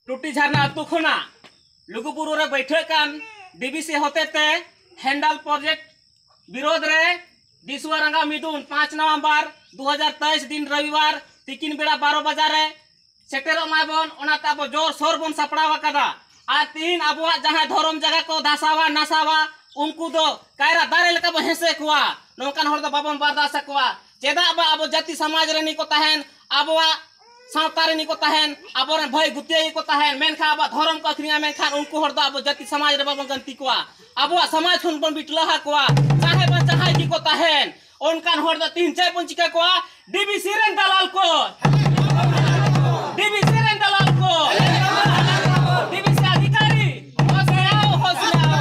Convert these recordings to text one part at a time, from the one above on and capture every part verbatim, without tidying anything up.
ᱴᱩᱴᱤ ᱡᱷᱟᱨᱱᱟ ᱟᱹᱛᱩ ᱠᱷᱚᱱᱟᱜ ᱞᱩᱜᱩᱵᱩᱨᱩ ᱨᱮ ᱵᱟᱹᱭᱴᱷᱟᱹᱜ ᱠᱟᱱ ᱰᱤᱵᱤᱥᱤ ᱦᱚᱛᱮᱛᱮ ᱦᱮᱱᱰᱟᱞ ᱯᱨᱚᱡᱮᱠᱴ ᱵᱤᱨᱳᱫᱷ ᱨᱮ ᱫᱤᱥᱩᱣᱟ ᱨᱟᱸᱜᱟᱣ ᱢᱤᱫᱩᱱ ᱯᱟᱸᱪ ᱱᱚᱵᱷᱮᱢᱵᱚᱨ ᱫᱩ ᱦᱟᱡᱟᱨ ᱛᱮᱭᱤᱥ ᱫᱤᱱ ᱨᱚᱵᱤᱵᱟᱨ ᱛᱤᱠᱤᱱ ᱵᱮᱲᱟ ᱵᱟᱨᱚ ᱵᱟᱡᱟ ᱨᱮ ᱥᱮᱴᱮᱨᱚᱜ ᱢᱟᱭᱵᱚᱱ, ᱚᱱᱟᱛᱮ ᱟᱵᱚ ᱡᱳᱨ ᱥᱳᱨ ᱵᱚᱱ ᱥᱟᱯᱲᱟᱣ ᱟᱠᱟᱫᱟ᱾ ᱟᱨ ᱛᱤᱦᱤᱧ ᱟᱵᱚᱣᱟᱜ ᱡᱟᱦᱟᱸᱭ ᱫᱷᱚᱨᱚᱢ ᱡᱟᱭᱜᱟ ᱠᱚ ᱫᱷᱟᱥᱟᱣᱟ ᱱᱟᱥᱟᱣᱟ, ᱩᱱᱠᱩ ᱫᱚ ᱠᱟᱭᱨᱟ ᱫᱟᱨᱮ ᱞᱮᱠᱟ ᱵᱚᱱ ᱦᱮᱸᱥᱮ ᱠᱚᱣᱟ᱾ ᱱᱚᱝᱠᱟᱱ ᱦᱚᱲ ᱫᱚ ᱵᱟᱵᱚᱱ ᱵᱟᱨᱫᱟᱥ ᱟᱠᱚᱣᱟ᱾ ᱪᱮᱫᱟᱜ ᱵᱟ ᱟᱵᱚ ᱡᱟᱹᱛᱤ ᱥᱚᱢᱟᱡᱽ ᱨᱮᱱ ᱠᱚ ᱛᱟᱦᱮᱱ, ᱟᱵᱚᱣᱟᱜ ᱥᱟᱶᱛᱟ ᱨᱮᱱ ᱠᱚ ᱛᱟᱦᱮᱱ, ᱟᱵᱚᱨᱮᱱ ᱵᱷᱟᱹᱭ ᱜᱩᱛᱤᱭᱟᱹ ᱜᱮᱠᱚ ᱛᱟᱦᱮᱱ, ᱢᱮᱱᱠᱷᱟᱱ ᱟᱵᱚᱣᱟᱜ ᱫᱷᱚᱨᱚᱢ ᱠᱚ ᱟᱹᱠᱷᱨᱤᱧᱟ, ᱢᱮᱱᱠᱷᱟᱱ ᱩᱱᱠᱩ ᱦᱚᱲ ᱫᱚ ᱟᱵᱚ ᱡᱟᱹᱛᱤ ᱥᱚᱢᱟᱡᱽ ᱨᱮ ᱵᱟᱵᱚᱱ ᱜᱟᱹᱱᱛᱤ ᱠᱚᱣᱟ᱾ ᱟᱵᱚᱣᱟᱜ ᱥᱚᱢᱟᱡᱽ ᱠᱷᱚᱱ ᱵᱚᱱ ᱵᱤᱴᱞᱟᱹᱦᱟ ᱠᱚᱣᱟ᱾ ᱪᱟᱦᱮ ᱵᱟ ᱡᱟᱦᱟᱸᱭ ᱜᱮᱠᱚ ᱛᱟᱦᱮᱱ, ᱚᱱᱠᱟᱱ ᱦᱚᱲ ᱫᱚ ᱛᱤᱦᱤᱧ ᱪᱮᱫ ᱵᱚᱱ ᱪᱤᱠᱟ ᱠᱚᱣᱟ? ᱰᱤᱵᱤᱥᱤ ᱨᱮᱱ ᱫᱟᱞᱟᱞ ᱠᱚ, ᱰᱤᱵᱤᱥᱤ ᱨᱮᱱ ᱫᱟᱞᱟᱞ ᱠᱚ, ᱰᱤᱵᱤᱥᱤ ᱚᱫᱷᱤᱠᱟᱨᱤ, ᱦᱚᱥ ᱢᱮ ᱟᱣ, ᱦᱚᱥ ᱢᱮ ᱟᱣ᱾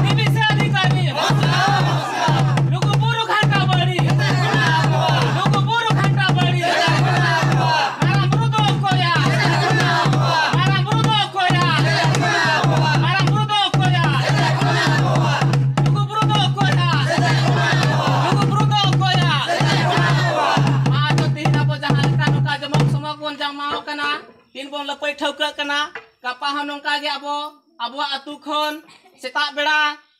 ᱰᱤᱵᱤᱥᱤ ᱚᱫᱷᱤᱠᱟᱨᱤ, ᱞᱩᱜᱩ ᱵᱩᱨᱩ ᱜᱷᱟᱱᱴᱟ ᱵᱟᱲᱤ, ᱞᱩᱜᱩ ᱵᱩᱨᱩ ᱜᱷᱟᱱᱴᱟ ᱵᱟᱲᱤ᱾ ᱢᱟᱨᱟᱝ ᱵᱩᱨᱩ ᱫᱚ ᱚᱠᱚᱭᱟ? ᱢᱟᱨᱟᱝ ᱵᱩᱨᱩ ᱫᱚ ᱚᱠᱚᱭᱟ? ᱢᱟᱨᱟᱝ ᱵᱩᱨᱩ ᱫᱚ ᱚᱠᱚᱭᱟ? ᱞᱩᱜᱩ ᱵᱩᱨᱩ ᱫᱚ ᱚᱠᱚᱭᱟ? ᱞᱩᱜᱩ ᱵᱩᱨᱩ ᱫᱚ ᱚᱠᱚᱭᱟ? ᱟᱨ ᱛᱮᱦᱮᱧ ᱟᱵᱚ ᱡᱟᱦᱟᱸ ᱞᱮᱠᱟ ᱱᱚᱝᱠᱟ ᱡᱚᱢᱚᱠ ᱥᱚᱢᱚᱠ ᱵᱚᱱ ᱡᱟᱢᱟᱣ ᱠᱟᱱᱟ, ᱛᱤᱱ ᱵᱚᱱ ᱞᱟᱹᱯᱟᱹᱭ ᱴᱷᱟᱹᱣᱠᱟᱹᱜ ᱠᱟᱱᱟ, ᱜᱟᱯᱟ ᱦᱚᱸ ᱱᱚᱝᱠᱟ ᱜᱮ ᱟᱵᱚ ᱟᱵᱚᱣᱟᱜ ᱟᱹᱛᱩ ᱠᱷᱚᱱ ᱥᱮᱛᱟᱜ ᱵᱮᱲᱟ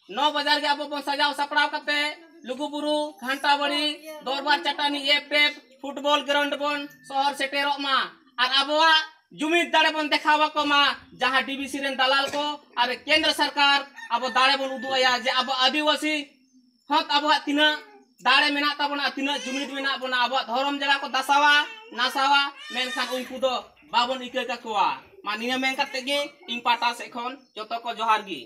ᱱᱚ ᱵᱟᱡᱟᱨ ᱜᱮ ᱟᱵᱚ ᱵᱚᱱ ᱥᱟᱡᱟᱣ ᱥᱟᱯᱲᱟᱣ ᱠᱟᱛᱮ ᱞᱩᱜᱩ ᱵᱩᱨᱩ ᱜᱷᱟᱱᱴᱟ ᱵᱟᱲᱤ ᱫᱚᱨᱵᱟᱨ ᱪᱟᱹᱴᱟᱹᱱᱤ ᱮᱯ ᱴᱮᱯ ᱯᱷᱩᱴᱵᱚᱞ ᱜᱨᱟᱣᱩᱱᱰ ᱵᱚᱱ ᱥᱚᱦᱚᱨ ᱥᱮᱴᱮᱨᱚᱜ ᱢᱟ᱾ ᱟᱨ ᱟᱵᱚᱣᱟᱜ ᱡᱩᱢᱤᱫ ᱫᱟᱲᱮ ᱵᱚᱱ ᱫᱮᱠᱷᱟᱣ ᱟᱠᱚ ᱢᱟ, ᱡᱟᱦᱟᱸ ᱰᱤᱵᱤᱥᱤ ᱨᱮᱱ ᱫᱟᱞᱟᱞ ᱠᱚ ᱟᱨ ᱠᱮᱱᱫᱨᱚ ᱥᱚᱨᱠᱟᱨ ᱟᱵᱚ ᱫᱟᱲᱮ ᱵᱚᱱ ᱩᱫᱩᱜ ᱟᱭᱟ ᱡᱮ ᱟᱵᱚ ᱟᱹᱫᱤᱵᱟᱹᱥᱤ ᱦᱚᱸ ᱟᱵᱚᱣᱟᱜ ᱛᱤᱱᱟᱹᱜ ᱫᱟᱲᱮ ᱢᱮᱱᱟᱜ ᱛᱟᱵᱚᱱᱟ, ᱛᱤᱱᱟᱹᱜ ᱡᱩᱢᱤᱫ ᱢᱮᱱᱟᱜ ᱵᱚᱱᱟ, ᱟᱵᱚᱣᱟᱜ ᱫᱷᱚᱨᱚᱢ ᱡᱟᱭᱜᱟ ᱠᱚ ᱫᱟᱥᱟᱣᱟ ᱱᱟᱥᱟᱣᱟ, ᱢᱮᱱᱠᱷᱟᱱ ᱩᱱᱠᱩ ᱫᱚ ᱵᱟᱵᱚᱱ ᱤᱠᱟᱹ ᱠᱟᱠᱚᱣᱟ᱾ ᱢᱟ ᱱᱤᱭᱟᱹ ᱢᱮᱱ ᱠᱟᱛᱮ ᱜᱮ ᱤᱧ ᱯᱟᱦᱴᱟ ᱥᱮᱫ ᱠᱷᱚᱱ ᱡᱚᱛᱚ ᱠᱚ ᱡᱚᱦᱟᱨ ᱜᱮ᱾